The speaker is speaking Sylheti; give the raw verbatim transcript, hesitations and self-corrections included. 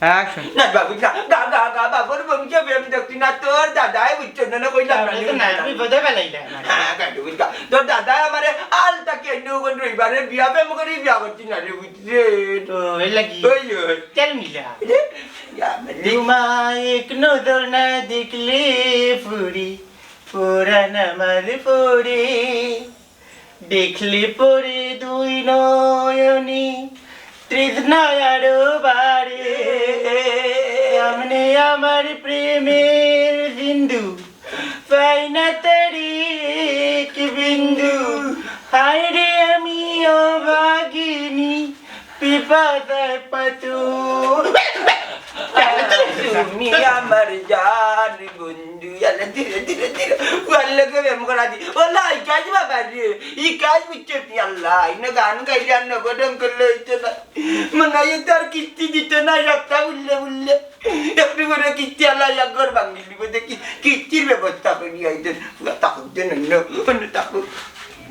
Action. না বাবু, না, গা, গা, গা, বাবুর বংশে প্রেম দেখছি না, তোর দাদায় বুঝছো না, না, কইলাম না, তাহলে তো না, না। বিপদে ফেলাইলে না। হ্যাঁ, গাড়ি বুঝ গা। তোর দাদায় আমারে আল তাকে এনে ওখান রবিবারে বিয়া, প্রেম করে বিয়া করছি না রে, বুঝছে? তো, এই লাগি। ওই, ওই। চল মিলা। রে, ইয়া, মানে। তোমায় এক নজর না দেখলে পুরি, পুরান আমার পড়ে। দেখলে পড়ে দুই নয়নে তৃষ্ণা আরো বাড়ে। সামনে আমার প্রেমের সিন্ধু, পাই না তার এক বিন্দু। হায় রে আমি অভাগিনী, পিপাসায় পাথর। তুমি আমার জান বন্ধু, ইয়াল্লা ধীরে ধীরে ধীরে, ওর লগে প্রেম করা দি। ওলা, ই কাজ বাবা রে, ই কাজ বুঝছো তুই আল্লাহ, ইনো গান গাইলে আর নগদ অঙ্ক করলে হইতো না। মনে হয় তো আর কিস্তি দিত না, সপ্তাহ উঠলে উঠলে। একটু করে কিস্তি আল্লাহ এক ঘর ভাঙিলি, দেখি কিস্তির ব্যবস্থা করি আইতেন। তাকুক দেন অন্য, অন্য তাকুক।